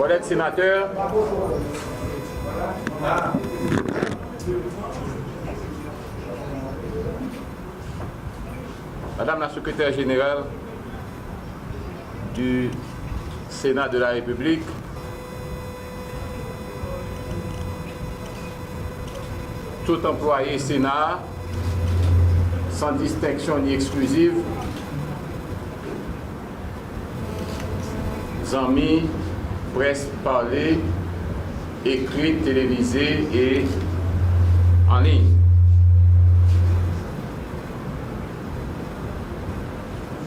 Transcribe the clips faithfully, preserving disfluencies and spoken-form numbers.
Kòlèg senatè, Madame la Secrétaire Générale du Sénat de la République, tout anplwaye Sena a, san distenksyon ni eksklizif, zanmi, près pale, ekri, televize e an liy.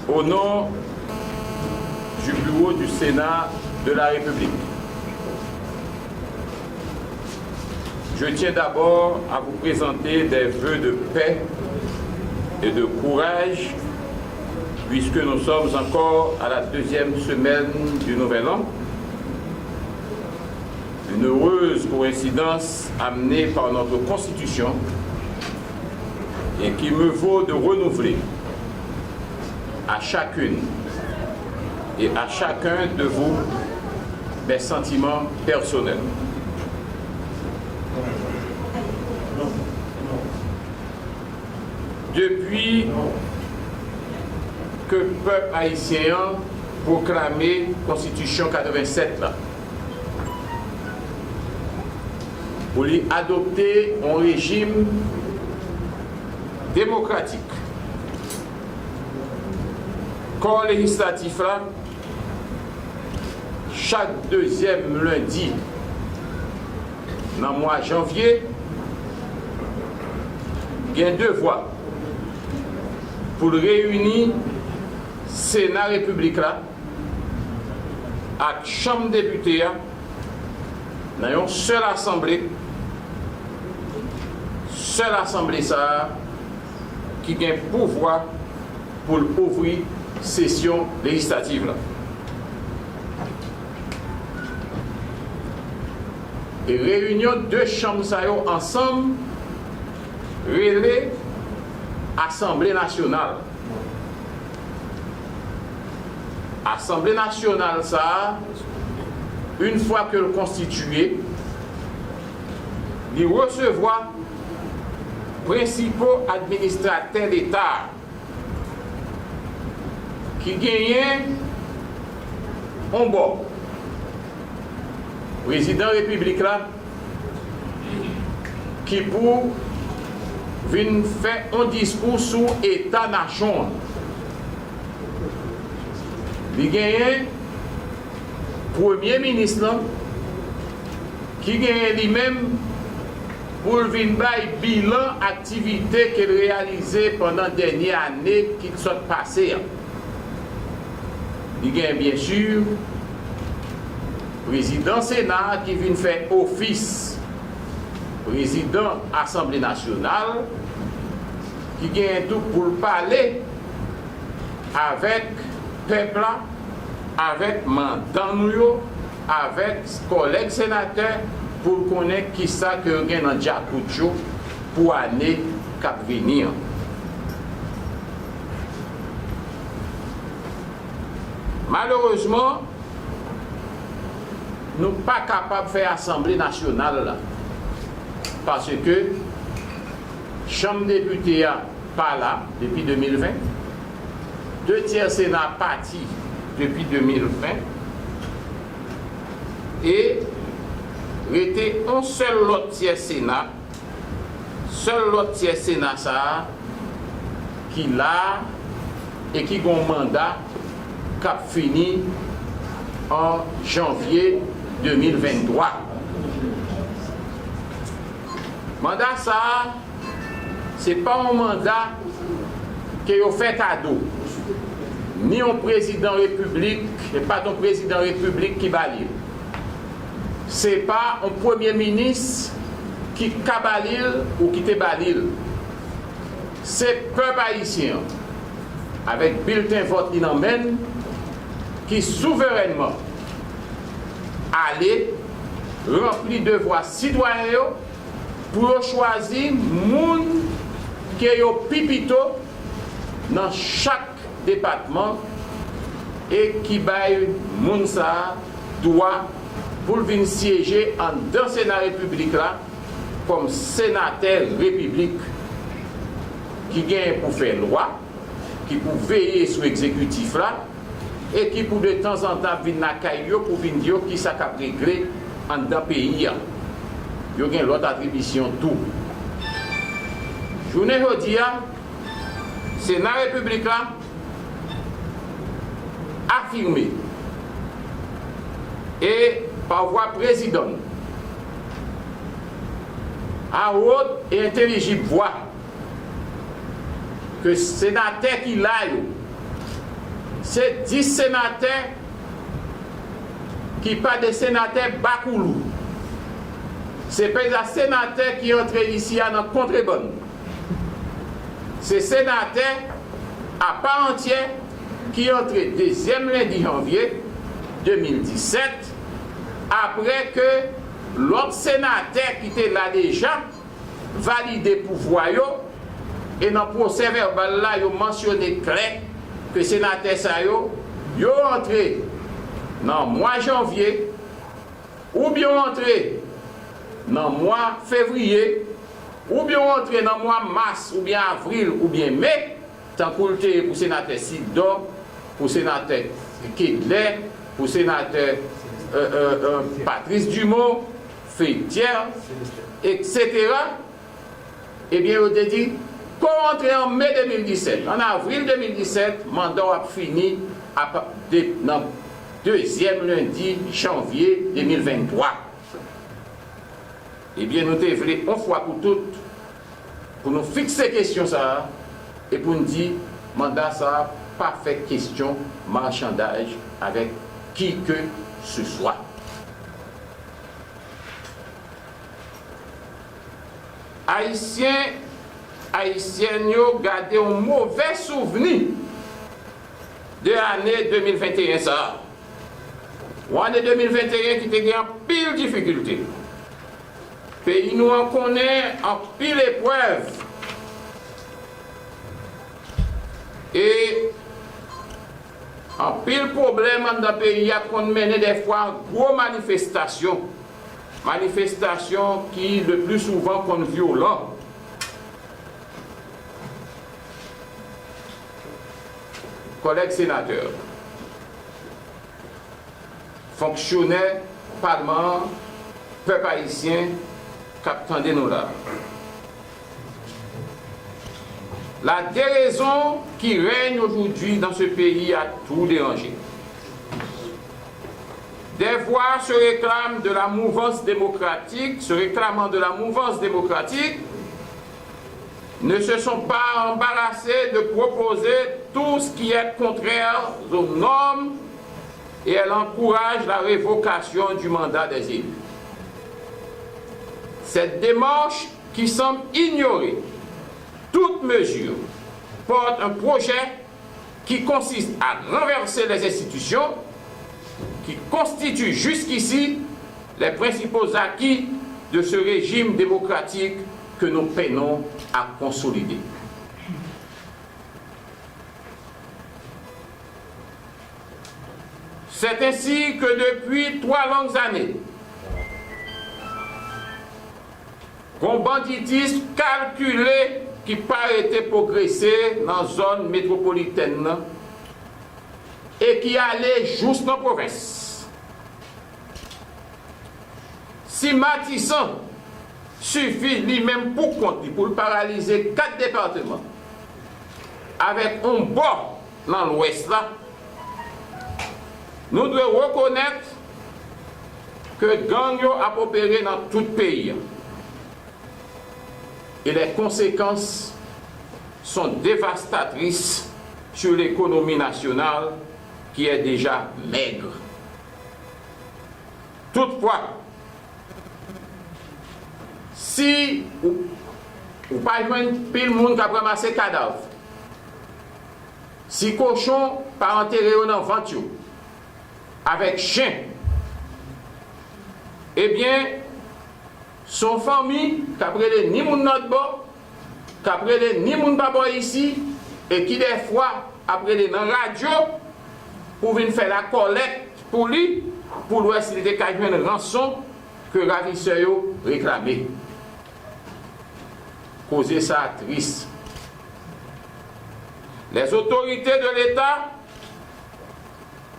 Au nom du bureau du Sénat de la République, je tiens d'abord à vous présenter des vœux de paix et de courage, puisque nous sommes encore à la deuxième semaine du Nouvel An. Une heureuse coïncidence amenée par notre Constitution et qui me vaut de renouveler à chacune et à chacun de vous mes sentiments personnels. Depi ke pèp ayisyen an pwoklame Konstitisyon katrevennsèt la, pou li adopte yon rejim demokratik, kò lejislatif la, chak dezyèm lendi nan mwa janvye, gen devwa pou l reyini Sena Repiblik la ak Chanm Depite a nan yon sèl asanble, sèl asanble sa a ki gen pouvwa pou l ouvri sesyon lejislatif la. E reyinyon de chanm sa yo ansanm rele Asanble Nasyonal. Asanble Nasyonal sa a, yon fwa ke l konstitiye, li resevwa prensipal administratè Leta ki genyen yon bò Prezidan Repiblik la ki pou vin fè yon diskou sou eta nasyon an. Li genyen Premye Minis lan ki genyen li menm pou l vin bay bilan aktivite ke l reyalize pandan dènye ane ki sot pase a. Li genyen, byen si, Prezidan Sena a ki vin fè ofis Prezidan Asanble Nasyonal, ki genyen tou pou l pale avèk pèp la, avèk mandan nou yo, avèk kòlèg senatè, pou l konnen kisa ke yo gen nan djakout yo pou ane k ap vini an. Malerezman, nou pa kapab fè Asanble Nasyonal la, paske Chanm Depite a pa la depi de mil ven, de tyè Sena pati depi de mil ven, e rete yon sèl lòt tyè Sena, sèl lòt tyè Sena sa a ki la a e ki gen yon manda k ap fini an janvye de mil venntwa. Manda sa a, se pa yon manda ke yo fè kado, ni yon prezidan repiblik, se pa t yon prezidan repiblik ki ba li l. Se pa yon premye minis ki ka ba li l ou ki te ba li l. Se pèp ayisyen an, avèk bilten vòt li nan men l, ki souverènman ale ranpli devwa sitwayen yo pou yo chwazi moun ke yo pi pito nan chak depatman e ki bay moun sa a dwa pou l vin syeje anndan Sena Repiblik la kòm senatè repiblik ki genyen pou fè lwa, ki pou veye sou egzekitif la, e ki pou de tanzantan ap vin lakay yo pou vin di yo kisa k ap regle anndan peyi a. Yo gen lòt atribisyon tou. Jounen jodi a, Sena Repiblik la afime e pa vwa prezidan l, a wot e entelijib vwa, ke senatè ki la yo, se dis senatè ki pa de senatè bakoulou. Se pa de senatè ki antre isi a nan kontrebann. Se senatè apa antyè ki antre dezyèm lendi janvye de mil disèt, apre ke lòt senatè ki te la deja valide pouvwa yo, e nan pwosè vèbal la, yo mansyone klè ke senatè sa yo, yo antre nan mwa janvye, oubyen yo antre nan mwa fevriye, oubyen yo antre nan mwa mas, oubyen avril, oubyen me, tankou l te ye pou senatè Sidon, pou senatè Kedlè, pou senatè, euh, euh, euh, Patrice Dumont, Fethière, etsetera. Ebyen, yo te di, ke w antre an me de mil disèt, an avril de mil disèt, manda w ap fini apa-, de, nan dezyèm lendi janvye de mil venntwa. Ebyen, nou te vle, yon fwa pou tout, pou nou fikse kesyon sa a e pou n di manda sa a pa fè kesyon machandaj avèk kikeseswa. Ayisyen, Ayisyèn yo gade yon movè souvni de ane de mil venteyen sa a. Yon ane de mil venteyen ki te gen anpil difikilte. Peyi nou an konnen anpil eprèv. E anpil pwoblèm anndan peyi a konn mennen dèfwa gwo manifestasyon. Manifestasyon ki, le pli souvan, konn vyolan. Kòlèg senatè, fonksyonè palman an, pèp ayisyen k ap tande nou la. La déraison qui règne aujourd'hui dans ce pays a tout dérangé. Des voix se réclament de la mouvance démocratique, se réclamant de la mouvance démocratique, ne se sont pas embarrassés de proposer tout ce qui est contraire aux normes et elle encourage la révocation du mandat des élus. Cette démarche qui semble ignorer toute mesure porte un projet qui consiste à renverser les institutions qui constituent jusqu'ici les principaux acquis de ce régime démocratique que nous peinons à consolider. C'est ainsi que depuis trois longues années, gon banditis kalkile ki pa rete pwogrese nan zòn metwopolitèn nan e ki ale jous nan pwovens. Si Matisan sifi li menm pou kont li pou l paralize kat depatman avèk yon bò nan Lwès la, nou dwe rekonèt ke gang yo ap opere nan tout peyi a. Et les conséquences sont dévastatrices sur l'économie nationale qui est déjà maigre. Toutfwa, si ou, ou pa jwenn pil moun k ap ranmase kadav, si kochon pa antere yo nan vant yo avèk chen, ebyen, se yon fanmi k ap rele ni moun lòtbò, k ap rele ni moun pa bò isi, e ki dèfwa ap rele nan radyo pou vin fè lakòlèt pou li, pou l wè si l te ka jwenn ranson ke ravisè yo reklame. Koze sa a tris. Les autorités de l'État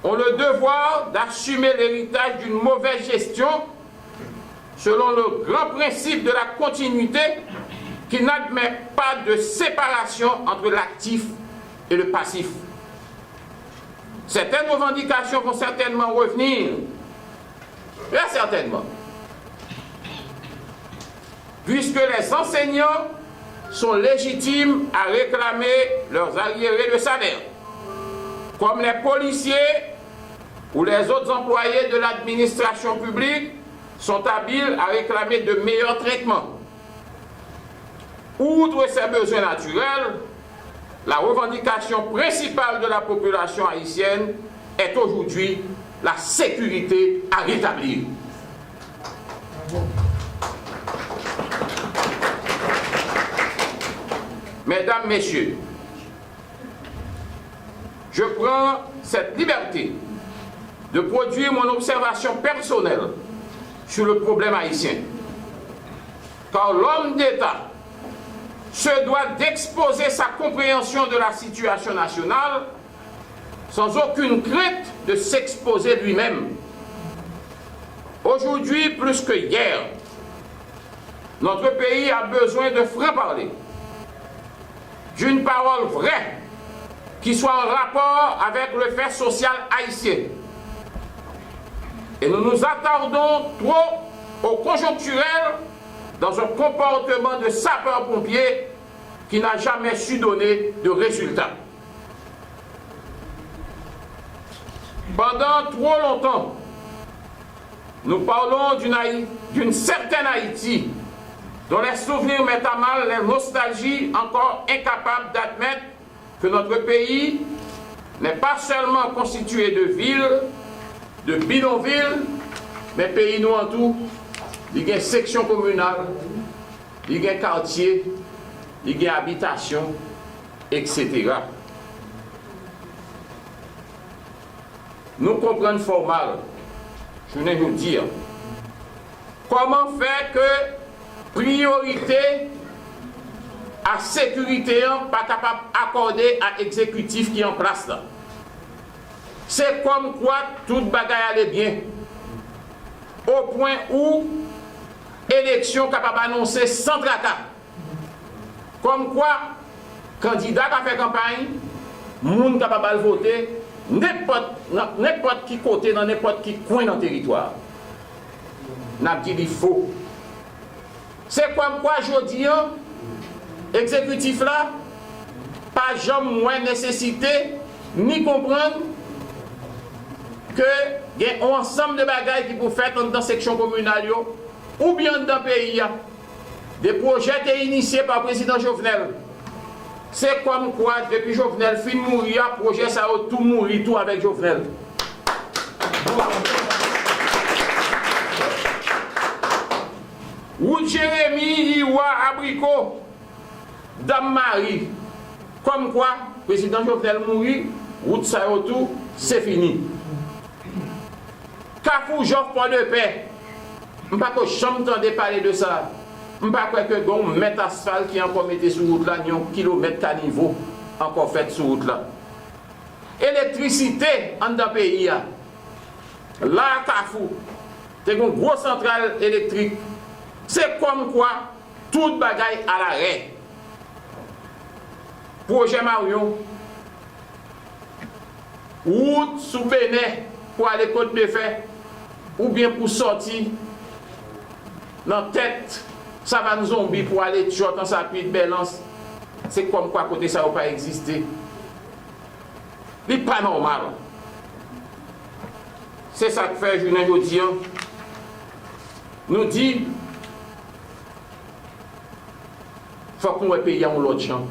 ont le devoir d'assumer l'héritage d'une mauvaise gestion selon le grand principe de la continuité qui n'admet pas de séparation entre l'actif et le passif. Certaines revendications vont certainement revenir, très certainement, puisque les enseignants sont légitimes à réclamer leurs arriérés de salaire, comme les policiers ou les autres employés de l'administration publique sont habiles à réclamer de meilleurs traitements. Outre ces besoins naturels, la revendication principale de la population haïtienne est aujourd'hui la sécurité à rétablir. Mesdames, Messieurs, je prends cette liberté de produire mon observation personnelle sur le problème haïtien. Car l'homme d'État se doit d'exposer sa compréhension de la situation nationale sans aucune crainte de s'exposer lui-même. Aujourd'hui plus que hier, notre pays a besoin de franc-parler, d'une parole vraie qui soit en rapport avec le fait social haïtien. Et nous nous attardons trop au conjoncturel dans un comportement de sapeur-pompier qui n'a jamais su donner de résultat. Pendant trop longtemps, nous parlons d'une Haï-, d'une certaine Haïti dont les souvenirs mettent à mal les nostalgies encore incapables d'admettre que notre pays n'est pas seulement constitué de villes, de bidonvilles, men peyi nou an tou, li gen seksyon kominal, li gen katye, li gen abitasyon, et cetera. Nou konprann fòmal, jounen jodi a. Kòman fè ke priyorite a sekirite an pa kapab akòde a egzekitif ki an plas la? Se kòmkwa tout bagay ale byen, o pwen ou eleksyon kapab anonse san traka. Kòmkwa, kandida ka fè kanpay, moun kapab al vote nenpòt, nan nenpòt ki kote, nan nenpòt ki kwen nan teritwa a. N ap di li fo. Se kòmkwa jodi an, egzekitif la pa janm wè nesesite ni konprann ke gen yon ansanm de bagay ki pou fèt anndan seksyon kominal yo oubyen anndan peyi a. De pwojè te inisye pa Prezidan Jovenel. Se kòmkwa, depi Jovenel fin mouri a, pwojè sa yo tou mouri tou avèk Jovenel. Wout Jeremi, Iwa, Abriko, Dam Mari. Kòmkwa, Prezidan Jovenel mouri, wout sa yo tou, se fini. Kafou Jòf Pòdepè, m pa ko janm tande pale de sa. M pa kwè ke gen yon mèt asfalt ki ankò mete sou wout la, ni yon kilomèt kanivo ankò fèt sou wout la. Elektrisite anndan peyi a. La a Kafou, te gen yon gwo santral elektrik. Se kòmkwa tout bagay alarè. Pwojè Maryon, wout sou Benè pou ale Kot de Fè, oubyen pou sòti nan tèt Savann Zonbi pou ale Tjòt, Ansapit, Bèlans, se kòmkwa kote sa yo pa egziste. Li pa nòmal. Se sa k fè jounen jodi an, nou di, fòk nou wè peyi a yon lòt jan.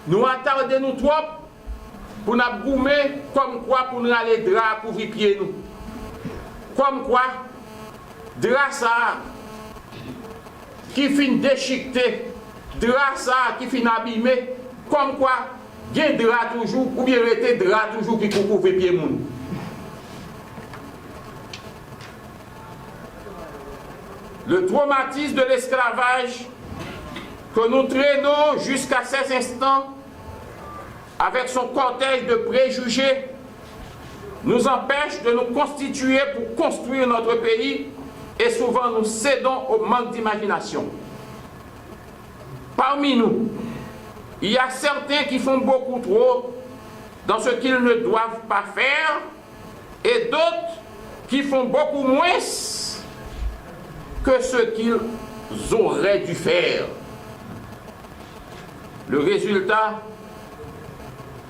Nou atade nou twòp pou n ap goumen kòmkwa pou n rale dra a kouvri pye nou. Kòmkwa, dra sa a ki fin dechikte, dra sa a ki fin abime, kòmkwa gen dra toujou, oubyen rete dra toujou ki pou kouvri pye moun. Le traumatisme de l'esclavage que nous traînons jusqu'à ces instants avec son cortège de préjugés nous empêche de nous constituer pour construire notre pays et souvent nous cédons au manque d'imagination. Parmi nous, il y a certains qui font beaucoup trop dans ce qu'ils ne doivent pas faire et d'autres qui font beaucoup moins que ce qu'ils auraient dû faire. Le résultat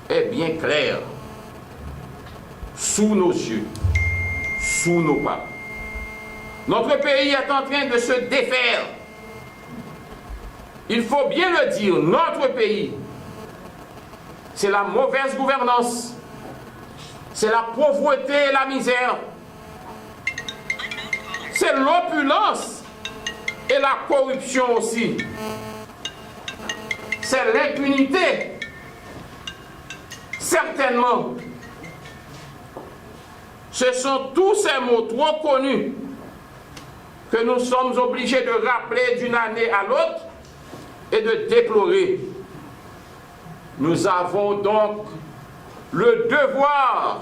est bien clair, sous nos yeux, sous nos pas. Notre pays est en train de se défaire. Il faut bien le dire, notre pays, c'est la mauvaise gouvernance, c'est la pauvreté et la misère, c'est l'opulence et la corruption aussi, c'est l'impunité, certainement. Ce sont tous ces mots trop connus que nous sommes obligés de rappeler d'une année à l'autre et de déplorer. Nous avons donc le devoir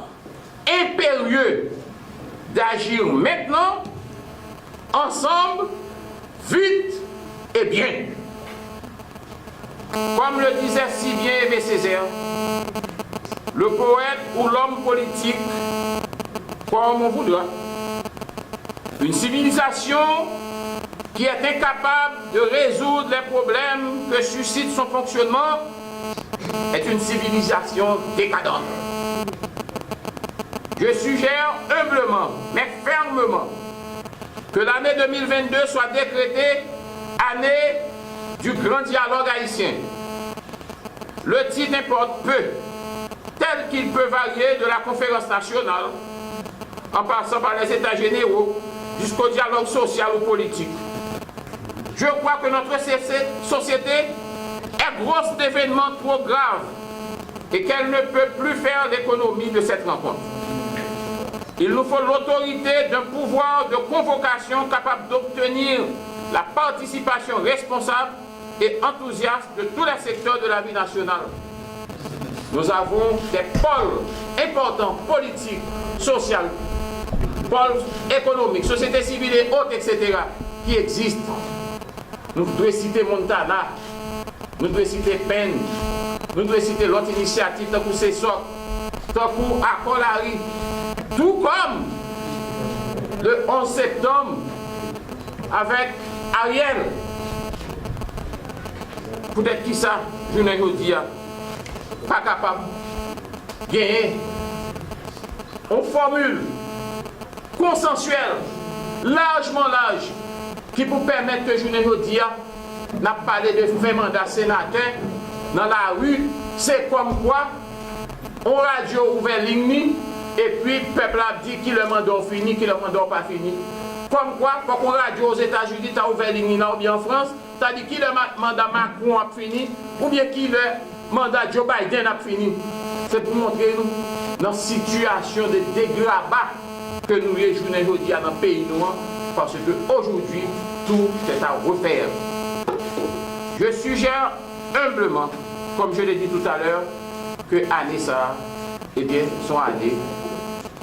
impérieux d'agir maintenant, ensemble, vite et bien. Comme le disait si bien Aimé Césaire, le poète ou l'homme politique, comme on voudra, une civilisation qui est incapable de résoudre les problèmes que suscite son fonctionnement est une civilisation décadente. Je suggère humblement, mais fermement, que l'année deux mille vingt-deux soit décrétée année du grand dialogue haïtien. Le titre importe peu, tel qu'il peut varier de la conférence nationale, en passant par les états généraux, jusqu'au dialogue social ou politique. Je crois que notre société est grosse d'événements trop graves et qu'elle ne peut plus faire l'économie de cette rencontre. Il nous faut l'autorité d'un pouvoir de convocation capable d'obtenir la participation responsable et enthousiaste de tous les secteurs de la vie nationale. Nous avons des pôles importants, politiques, sociaux, pôles économiques, société civile et autres, et cetera, ki egziste. Nou dwe site Montana, nou dwe site Penn, nou dwe site lòt inisyativ tankou CESOC, tankou Akò Lari, tou kòm le onze septanm avèk Ariel. Poutèt kisa jounen jodi a pa kapab genyen yon fòmil konsansyèl, lajman laj, ki pou pèmèt ke jounen jodi a, n ap pale de fen manda senatè nan lari, se kòmkwa yon radyo ouvè liy li, epi pèp la ap di kilè manda w fini, kilè manda w pa fini. Kòmkwa, fòk yon radyo Ozetazini ta ouvè liy li la, oubyen an Frans, ta di kilè ma-, manda Macron ap fini, oubyen kilè manda Joe Biden ap fini. Se pou montre nou nan sitiyasyon de degraba ke nou ye jounen jodi a nan peyi nou an, parce que aujourd'hui, tout est à refaire. Je suggère humblement, comme je l'ai dit tout à l'heure, ke ane sa a, ebyen, se yon ane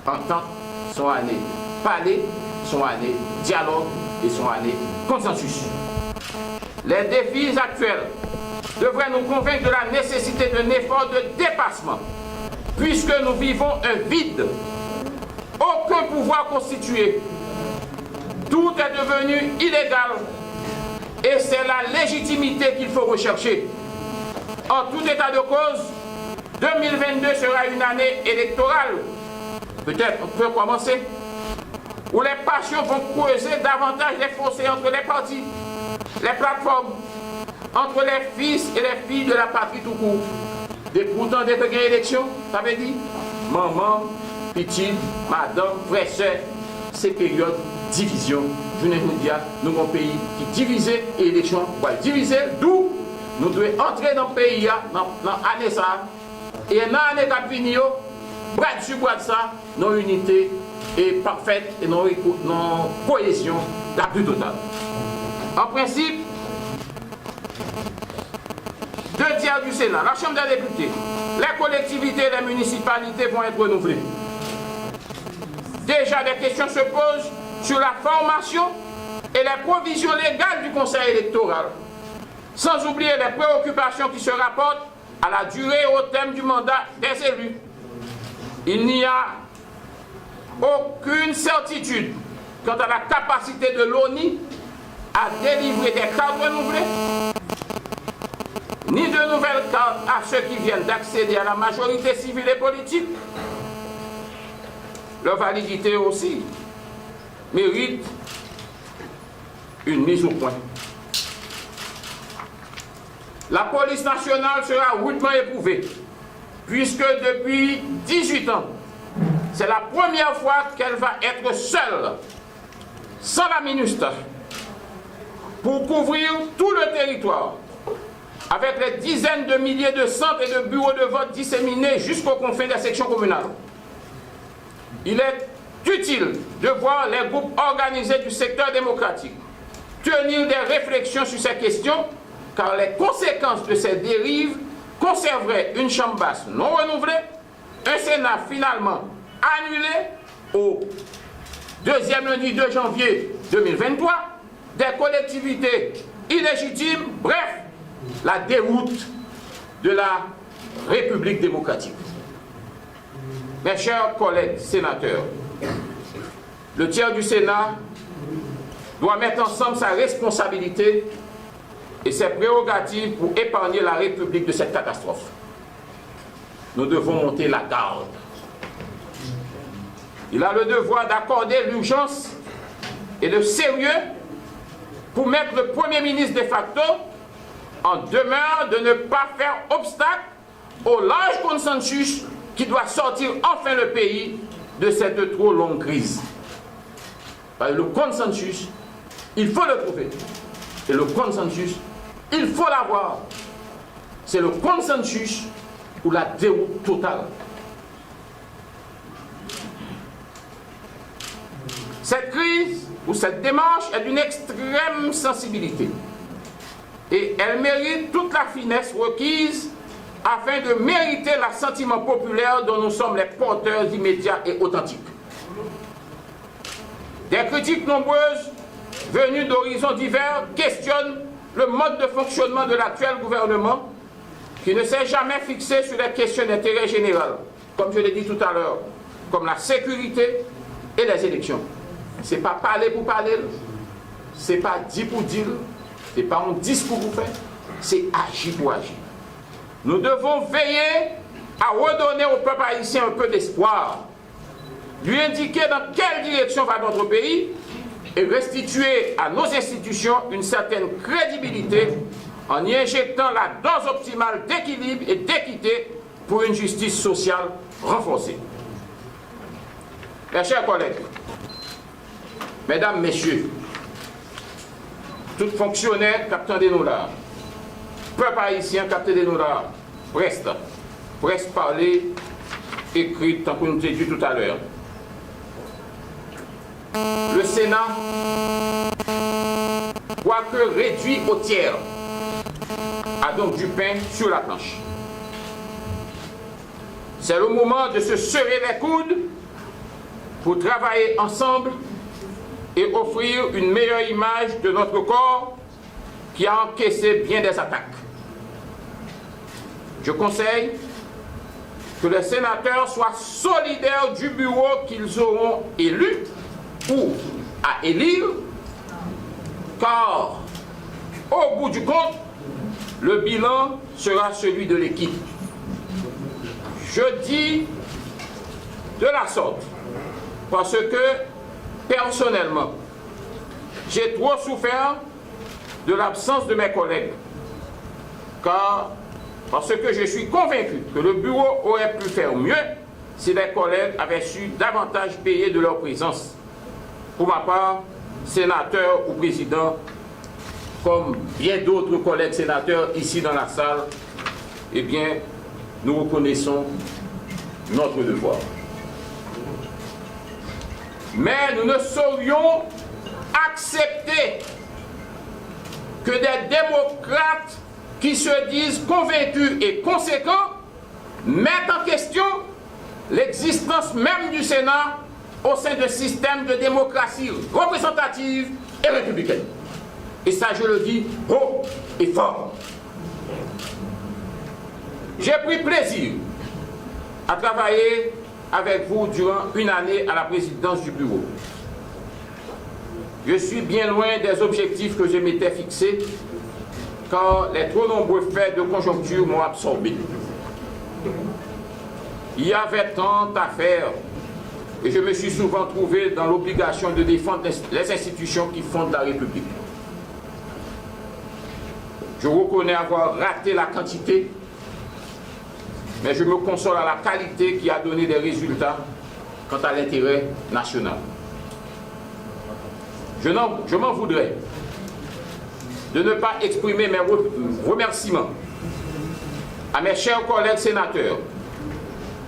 antant, se yon ane pale, se yon ane dyalòg e se yon ane konsansis. Les défis actuels devraient nous convaincre de la nécessité d'un effort de dépassement, puisque nous vivons un vide. Aucun pouvoir constitué. Tout est devenu illégal et c'est la légitimité qu'il faut rechercher. En tout état de cause, deux mille vingt-deux sera une année électorale. Peut-être on peut commencer où les passions vont creuser davantage les fossés entre les partis, les plateformes, entre les fils et les filles de la patrie tout court. Depi w tande ke gen eleksyon, sa vle di manman, pitit, madanm, frè, sè, se peryòd divizyon. Jounen jodi a, nou gon peyi ki divize e eleksyon an pral divize l, dou nou dwe antre nan peyi a, nan, nan ane sa a, E nan ane k ap vini yo, bradsibrad sa, nan inite e pafèt e nan reko-, nan koyezyon la pli total. An prensip, deux tiers du Sénat, la Chambre des députés, les collectivités et les municipalités vont être renouvelées. Déjà, des questions se posent sur la formation et les provisions légales du Conseil électoral, sans oublier les préoccupations qui se rapportent à la durée et au terme du mandat des élus. Il n'y a aucune certitude quant à la capacité de l'ONI à délivrer des cartes renouvelées, ni de nouvelles cartes à ceux qui viennent d'accéder à la majorité civile et politique. Leur validité aussi mérite une mise au point. La police nationale sera rudement éprouvée, puisque depuis dix-huit ans, c'est la première fois qu'elle va être seule, sans la MINUSTAH, pour couvrir tout le territoire, avec les dizaines de milliers de centres et de bureaux de vote disséminés jusqu'aux confins des sections communales. Il est utile de voir les groupes organisés du secteur démocratique tenir des réflexions sur ces questions, car les conséquences de ces dérives conserveraient une chambre basse non renouvelée, un Sénat finalement annulé au deuxième lundi deux janvier deux mille vingt-trois, des collectivités illégitimes, bref, la déroute de la République démocratique. Mes chers collègues sénateurs, le tiers du Sénat doit mettre ensemble sa responsabilité et ses prérogatives pour épargner la République de cette catastrophe. Nous devons monter la garde. Il a le devoir d'accorder l'urgence et le sérieux pour mettre le Premier ministre de facto en demeure de ne pas faire obstacle au large consensus qui doit sortir enfin le pays de cette trop longue crise. Parce que le consensus, il faut le trouver. Et le consensus, il faut l'avoir. C'est le consensus ou la déroute totale. Cette crise ou cette démarche est d'une extrême sensibilité et elle mérite toute la finesse requise afin de mériter l'assentiment populaire dont nous sommes les porteurs immédiats et authentiques. Des critiques nombreuses venues d'horizons divers questionnent le mode de fonctionnement de l'actuel gouvernement qui ne s'est jamais fixé sur les questions d'intérêt général, comme je l'ai dit tout à l'heure, comme la sécurité et les élections. Se pa pale pou pale l, se pa di pou di l, se pa yon diskou pou fè, se aji pou aji. Nous devons veiller à redonner au peuple haïtien un peu d'espoir, lui indiquer dans quelle direction va notre pays et restituer à nos institutions une certaine crédibilité en y injectant la dose optimale d'équilibre et d'équité pour une justice sociale renforcée. Mes chers collègues, medam, mesye, tout fonksyonè k ap tande nou la, pèp ayisyen k ap tande nou la, près la, près pale, ekri, tankou nou te di toutalè. Le Sénat, quoique réduit au tiers, a donc du pain sur la planche. C'est le moment de se serrer les coudes pour travailler ensemble et offrir une meilleure image de notre corps qui a encaissé bien des attaques. Je conseille que les sénateurs soient solidaires du bureau qu'ils auront élu ou à élire, car, au bout du compte, le bilan sera celui de l'équipe. Je dis de la sorte parce que, personnellement, j'ai trop souffert de l'absence de mes collègues, car, parce que je suis convaincu que le bureau aurait pu faire mieux si les collègues avaient su davantage payer de leur présence. Pour ma part, sénateur ou président, comme bien d'autres collègues sénateurs ici dans la salle, eh bien, nous reconnaissons notre devoir. Mais nous ne saurions accepter que des démocrates qui se disent convaincus et conséquents mettent en question l'existence même du Sénat au sein d'un système de démocratie représentative et républicaine. Et ça, je le dis haut et fort. J'ai pris plaisir à travailler avec vous durant une année à la présidence du bureau. Je suis bien loin des objectifs que je m'étais fixés, car les trop nombreux faits de conjoncture m'ont absorbé. Il y avait tant à faire et je me suis souvent trouvé dans l'obligation de défendre les institutions qui fondent la République. Je reconnais avoir raté la quantité, mais je me console à la qualité qui a donné des résultats quant à l'intérêt national. Je n'en- je m'en voudrais de ne pas exprimer mes re- remerciements à mes chers collègues sénateurs,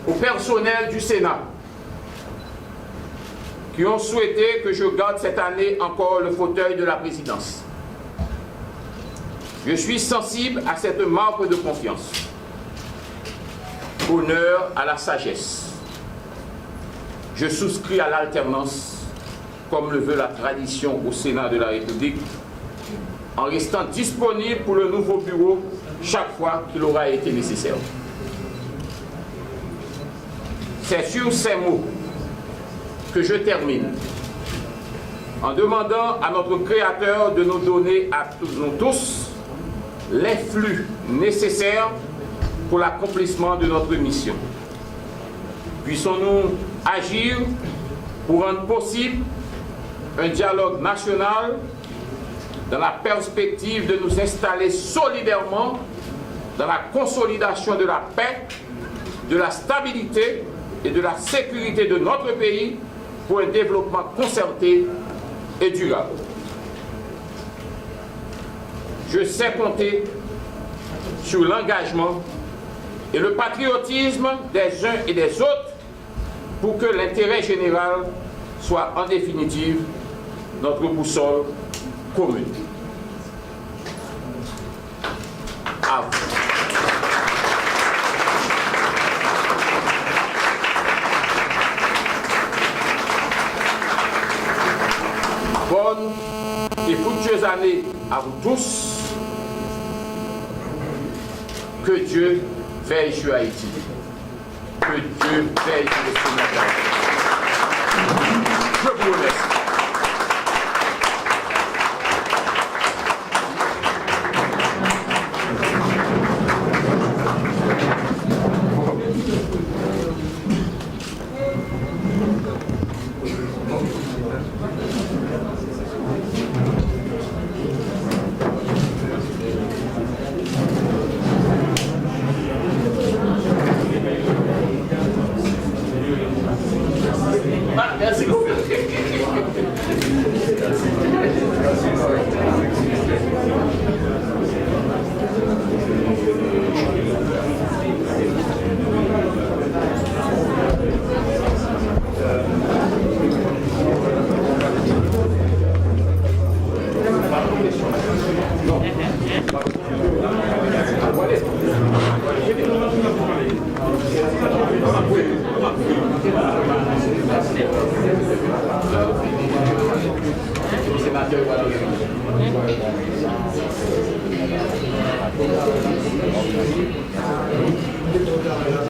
au personnel du Sénat, qui ont souhaité que je garde cette année encore le fauteuil de la présidence. Je suis sensible à cette marque de confiance. Honneur à la sagesse. Je souscris à l'alternance, comme le veut la tradition au Sénat de la République, en restant disponible pour le nouveau bureau chaque fois qu'il aura été nécessaire. C'est sur ces mots que je termine en demandant à notre Créateur de nous donner à tous- nous tous les flux nécessaires pour l'accomplissement de notre mission. Puissions-nous agir pour rendre possible un dialogue national dans la perspective de nous installer solidairement dans la consolidation de la paix, de la stabilité et de la sécurité de notre pays pour un développement concerté et durable. Je sais compter sur l'engagement et le patriotisme des uns et des autres pour que l'intérêt général soit en définitive notre boussole commune. À vous. Bonnes et fructueuses années à vous tous. Que Dieu veille sur Haïti. Que Dieu veille sur le Sénégal. Je vous remercie.